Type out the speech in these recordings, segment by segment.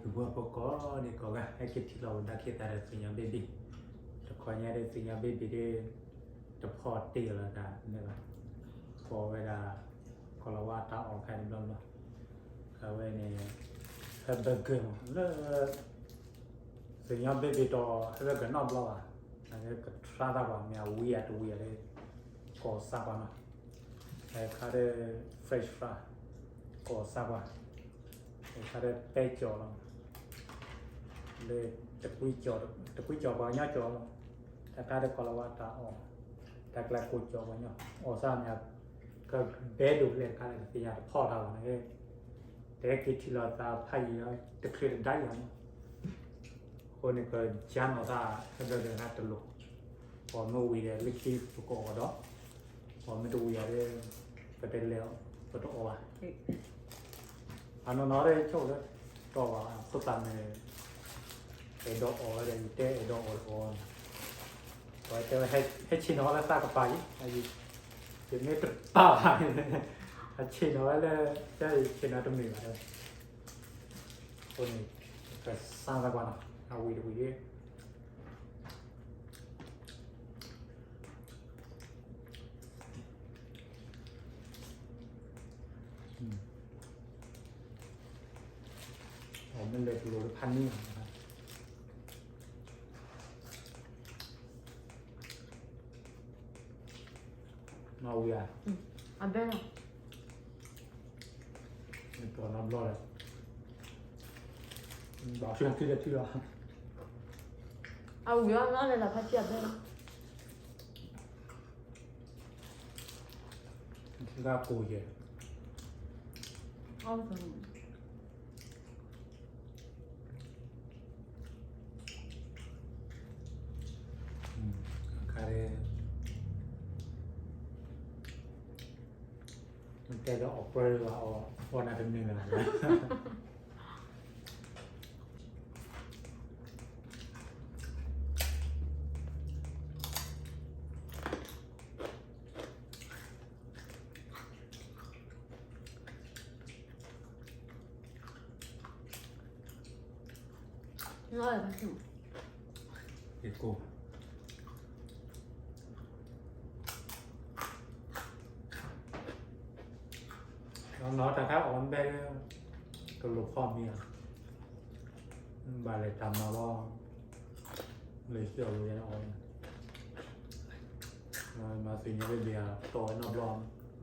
ပှၤဖိကိးဒံကိးဂၤ ဟဲက့ၤထံၣ်လိာ်သးဒီးသ့ၣ်ညါဘ့ၣ်ဘ့ၣ်, တခီညါဒီးသ့ၣ်ညါဘ့ၣ်ဘ့ၣ်ဒီး တဖီၣ်တ့ၢ်လီၤတၢ်န့ၣ်ဘၣ်, ကိးဝဲဒၣ် ကိၤလၤဝါတၢ်အီၣ်ခါတဘျီဘျီ, အဝဲန့ၣ် ဟဲဘၢၣ်ကၢၢ်မးလၢ သ့ၣ်ညါဘ့ၣ်ဘ့ၣ်တီၢ် ဟဲဘၢၣ်ကၢၢ်နီတဘျီဘၣ်, အကဆါသးပှၤ မ့ၢ်အဝံၤအတဝံၤအီၤဒီး ကိးစၢ်ပှၤနီၤ, အခါဒီး French fry ကိးစၢ်ပှၤ အခါဒီးပဲကၠီၤလီၤ, လၢ တကွံကၠီၤပှၤကညီကၠီၤလီၤ, တခါဒီးကိၤလၤဝါတၢ်အီၣ်, တၢ်ကျါကိၢ်ကၠီၤပှၤကညီ အီၣ်စၢ်မ့ၢ် ကဘဲဒိၣ်လဲၣ်တခါလၢကသ့ၣ်ညါတဖီၣ်တၢ်ဘၣ်န့ၣ်, တဟဲက့ၤထံၣ်လိာ်သးဖးယံာ်လီၤ တချုးတဒါယံာ်လီၤမး, အဃိန့ၣ် ကယါနီၤသး ဟဲဘၢၣ်ကၢၢ်တလိၣ်, အီၣ်မ့ၢ်ဝံၤဒီးလၢခံပကအီၣ်ဒီး, အီၣ်မ့ၢ်တဝံၤဒီး ပတလဲၤ ပတအီၣ်ဘၣ် အနီၢ်နီၢ်ဒီးဆိၣ်လၢ တီၢ်ဘၣ်ဖိသၣ်မ့ၢ် အဲၣ်ဒိးအီၣ်ဝဲဒီး ယတဲအဲၣ်ဒိးအီၣ်တအီၣ်န့ၣ်, ပှၤတဲဝဲ ဟဲဆ့ၣ်နီၤလၢသးကပၤလံ, ယမ့ၢ်တပာ်ဘၣ်, အဆ့ၣ်နီၤဝဲလၢ တဲယဆ့ၣ်နီၤတမ့ၢ်ဘၣ်, အဃိန့ၣ် ကစၢ်သးကွၢ်နီၤ အဝံၤတဝံၤဒီး အီၣ်မ့ၢ်လဲၤကလိာ်တဖၣ်န့ၣ်, မၤဝံၤဧါ, အဘဲလီၤ, ပှၤနီတဘျီဒီး ဘၣ်ဆၢထံလၢထံလီၤ, အဝံၤအီၤနီၤလဲၤလီၤဖးထံအဘဲလီၤ, ဂၤကိၢ်ယဲၢ် အခါဒီး တဲဒီးအီၣ်ပြၢလၢအီၣ် အီၣ်နၤတမ့ၢ်လၢၤဘၣ်, နီၢ်တၢ်ခါအီၣ်ဘဲ ကလိၣ်ဖီမ့ၤဧါ, ဘၣ်လဲၤတၢ်မၤလီၤ, လၢဆှၢအီၤလၢအီၣ်, မၤသ့ၣ်ညါဘ့ၣ်ဘ့ၣ်ဧါ တီၢ်ဝဲနီတဘျီ,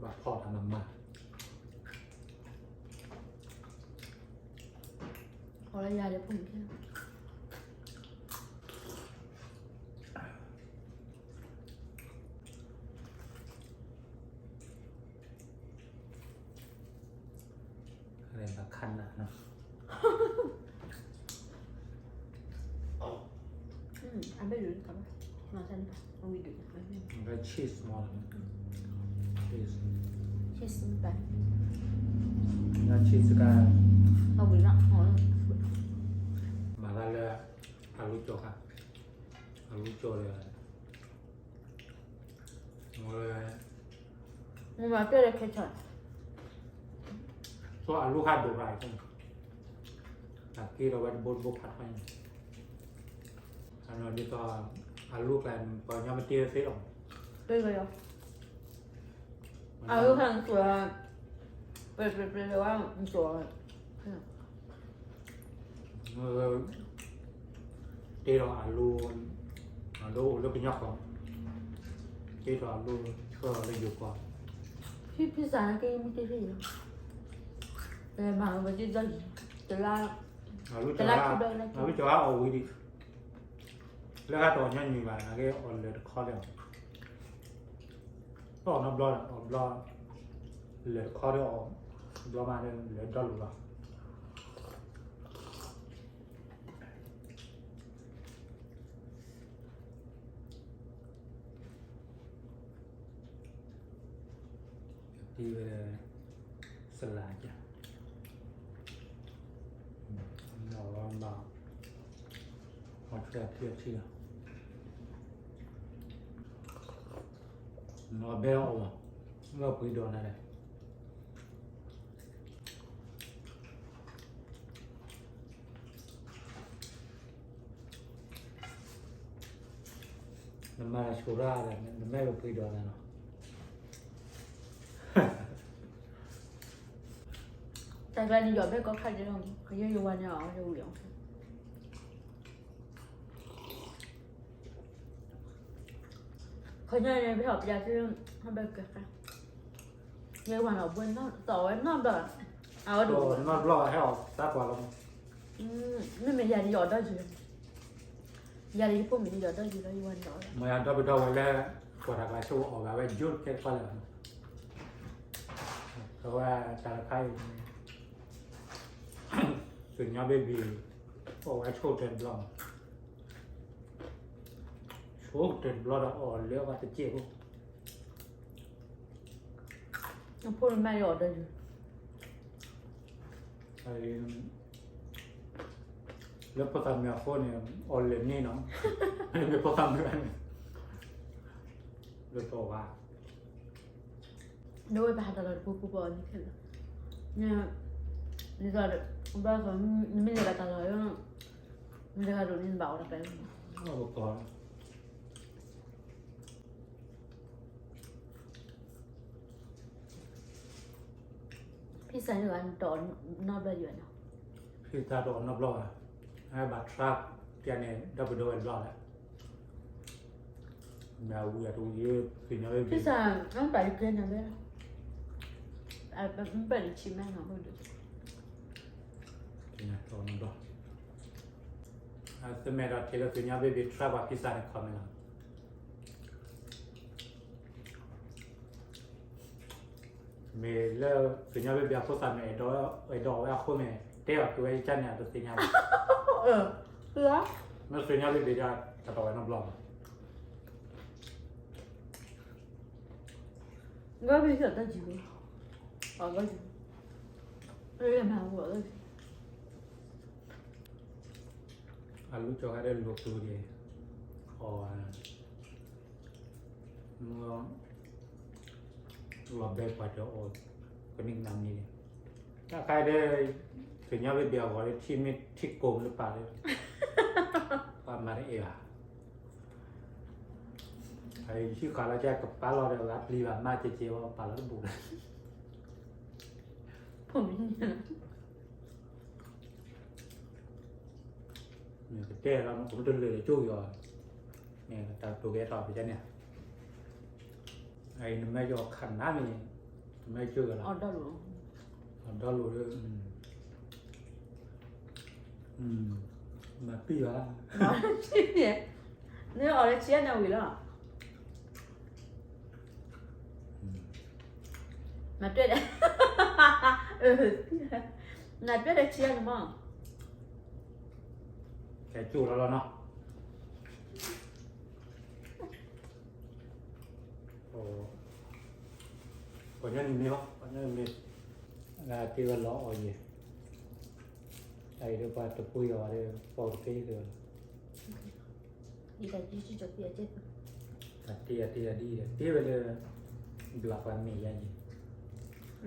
ဘၣ်ဖီၣ်တၢ်မၤမၤ အီၣ်လၢယၤဒီးဖိမုၣ်ခံ ဘၣ်ခါနၤနီၤ, အဘဲ cheese မး, cheese, cheese က မၤသးလၢ အလူကၠီၣ်ခါ, အလူကၠီၣ်ဒီး မၤတဲလၢ ketchup, စီၤအလူခါဒိၣ်ရၣ်အံၤ, တၢ်က့ဒီးဝဲတဘိတဘိဖးထီန့ၣ်, အနီၢ်ဒ်သိး အလူကျါ ပှၤကညီမတ့သ့လီၤ, တ့လီၤ, အလူခါနကၠီၣ်, ပျဲပျဲပျဲဝဲနကၠီၣ် တ့ထီၣ်အလူ, အဒိအိၣ်လၢကညီကီၢ်, တ့ထီၣ်အလူ ဆှၢလီၤလၢယိၤကီၢ်, ဖံဖံစၢ်က့မ့ၢ်တ့ထီၣ်, မၤဝဲတ့ထီၣ်, တလါ, တလါခံဘျီ, အလူကၠီၣ်အီၣ်ဝံၤဒံး, လၢဟးတီၢ်ညီနုၢ်ဘၣ် နာ်က့အီၣ်လၢာ်တခီလၢအီၤ, အီၣ်နီတဘျီဒီး အီၣ်ဘျီ, လၢာ်တခီဒီးအီၣ်ဘျီမးဒီး လၢာ်ဒီလိာ်လီၤ. တ့ဝဲ စလၢက, နီၢ်ဝဲဘၣ်, အီၣ်ထွဲအခံအထံလီၤ, နီၢ်ဘဲအီၣ်ဘၣ်, လီၤပှ့ၤဒီးနၤလဲၣ်. နမၤလၢဆိရၣ်ဒီး နမ့ၢ်ပှ့ၤဒီးနၤလီၤ. တၢ်ကျါန့ၣ် ယီၤဘဲကီခါဒဲးလီၤ, ကယဲၢ်ယဝၤန့ၣ်အီၤ ယဝံၤအီၤ, ခီညါန့ၣ် ဘဲအီၤပျးသ့, ဟဘဲက, ယဲၢ်ဝၤန့ၣ် အဘၣ်သီဝဲနီတဘျီ, အဝဲဒၣ်နီတဘျီ ဟဲအီၤသးပှၢ်လီၤ. မ့မ့ၢ်ယၤန့ၣ် ယီၤဒီးယံၤလီၤ, ယၤန့ၣ် ယဖိမုၣ်န့ၣ် ယီၤဒီးယံၤလီၤ, ယဝၤန့ၣ်ဒီး, မ့ၢ်ဒီပုၢ်ဒီဝဲၢ်လၢ ကွၢ်တၢ်ကျါဆိအီၣ်ဂၤဝဲယိၣ်တကဲတခီလၢာ်, အဝဲတၢ်တခါအံၤ သုးညါဘ့ၣ်ဘ့ၣ် အီၣ်ဝဲဆိကတၢၢ်တဘျီ, ဆိကတၢၢ်တဘျီဒီးအီၣ်လၢအဝဲတစဲးဖိ, အဖိန့ၣ်မ့ၢ်ယီၤဒီးယံၤ လၢဖိသၣ်မုၣ်အဃိန့ၣ် အီၣ်လၢာ်န့ၣ်နီၤ, လၢဖိသၣ်မုၣ်န့ၣ် လၢသီဝါ, ဒီးဝဲပဟးတၢ်လီၢ်တပူၤပူၤပအီၣ်န့ၣ်ခဲလၢာ်, ဒ်သိး ဘၣ်ဃီ နမ့ၢ်လဲၤဘၣ်တၢ်လီၢ်လၢ နတဂၤဒိၣ်န့ၣ် နဘၣ်အီၣ်တၢ်ပဲ ဖံစၢ်န့ၣ် တအီၣ်နီတဘျီယဲၢ်နီၤ, ဖံစၢ်တအီၣ်နီတဘျီဘၣ်, အဘၣ် try ပျးန့ၣ် ဒီပုၢ်ဒီဝဲၢ်တဘျီလီၤ, မ့ၢ်အဝံၤအတဝံၤ သုးညါဘ့ၣ်ဘ့ၣ်, ဖံစၢ် အဘၣ်ယကဲန့ၣ်လီၤ, အဘၣ်လၢဆံးမးနီၤ, သုးညါဘ့ၣ်ဘ့ၣ် try ပှၤဖံစၢ်န့ၣ် comment လီၤ. မ့ၢ်လၢသုးညါဘ့ၣ်ဘ့ၣ်အဖိသၣ်မ့ၢ်အဲၣ်ဒိးဝဲအဃိန့ၣ် တဲအီၤက့ၤဝဲယကါန့ၣ် အတသ့ၣ်ညါဘၣ်, မ့ၢ်သုးညါဘ့ၣ်ဘ့ၣ်ဒီး တၢ်တအီၣ်ဝဲနီတဘျီဘၣ်, ဂီၢ်ဘ့ၣ်သီၣ်တၢ်ကံၢ်, အဂီၢ်ကံၢ်, အလူၤကၠီၤဂၤဒီးလူၤကျိၤဒံး, အီၣ် လီၤဘဲပှၤဒီးအီၣ် ကနံၣ်ကနၣ်မံၤန့ၣ်, တၢ်ခါဒီး သုးညါဘ့ၣ်ဘ့ၣ်အဂီၢ်ဒီး ထံမ့ၢ်ထံကိၢ်လၢပာ်လၢ ပှၤမၤတအဲၣ်ဘၣ်, ဟံးဃာ်လီၤကဲကပာ်လီၤဒီး ဂၤပျံၤဘၣ်မၤကဲကဲဝဲပာ်လီၤတဘူးဒီး နကတဲလီၤ နအိၣ်တလၢာ်ကၠိယီၤ, န့ၣ်တၢ်တိာ်ကဲထီၣ်ပကဲန့ၣ်, နမ့ၢ်ယီၤခးနါန့ၣ်, နမ့ၢ်ကၠိယီၤလီၤ, အီၣ်ဒီလိာ်, မၤပံၢ်ယီၤ, နအီၣ်လၢဆံးန့ၣ်ဝံၤလီၤ. နတွဲၣ်ဒီး, နတွဲၣ်ဒီးဆံးန့ၣ်မး, ကဲကၠိလီၤလီၤနီၤ, ပှၤညီနုၢ်မ့ၢ်လီၤ, ပှၤညီနုၢ်မ့ၢ်, လၢတ့ဝဲလီၤအီၣ်ယဲၢ်, အအံၤဒီးပှၤတပှ့ၤအီၤဒီး ပှၤတပ့ၤဒီး တၢ်တ့အတ့အဒ်ဒီး တ့ဝဲလၢ ဘျးပှၤမဲာ်ယါ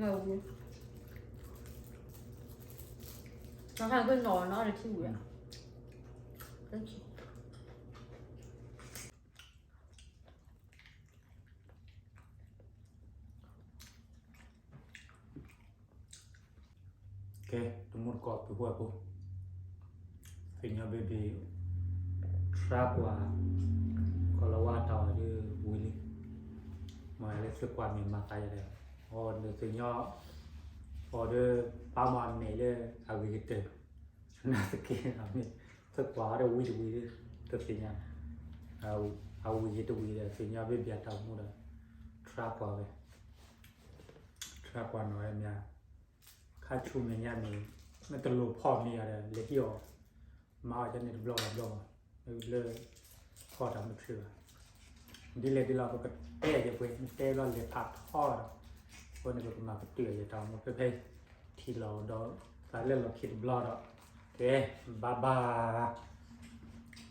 ယဲၢ်, နခါကနီၤနီၤဒီးထံဝံၤဧါ, ကဲ တမူတကိးပုၢ်ဝဲၢ်ဖိ, သုးညါဘ့ၣ်ဘ့ၣ် try ကွၢ် ကီၤလၤဝါတၢ်အီၣ်ဒီးဝံၤလံ, မ့ၢ်လၢသုကွၢ်မ့ၢ်မၤသးယၤဒီး, အီၤဒီးသုးညါ, အီၤဒီး ပာ်မီၢ်အမဲာ်လၢအဂ့ၤကတၢၢ်, နာ်သက့ သုကွၢ်အီၤဒီးဝံၤတဝံၤဒီး တသ့ၣ်ညါ, အဝံၤတဝံၤဒီး သုးညါဘ့ၣ်ဘ့ၣ်အတၢ်အိၣ်မူဒီး try ကွၢ်ဝဲ, try ကွၢ်နီၤဝဲမ့ၢ် ခါဆူမဲာ်ညါမ့ၢ် မ့ၢ်တလိၣ်ဖီၣ်မ့ၢ်ယၤဒီး လဲၤဟံးအီၤ, မၤအီၣ်ကန့ၣ်တဘျီဘၣ်တဘျီဘၣ်, လၢ ဖီၣ်တၢ်မ့ၢ်တထံၣ်ဘၣ်, ဒ်လဲၣ်ဒ်လဲၣ် ပကတဲယပှဲၤ မ့ၢ်တဲဘျီလဲၤဖးထီဒီး, အဃိန့ၣ် ပကမၤပတုာ်ယတၢ်အိၣ်မူဖဲဖဲအံၤ, ထံၣ်လိာ်ဒီးသးလၢလီၢ်ခံတဘျီဒီး, ကဲ bye bye.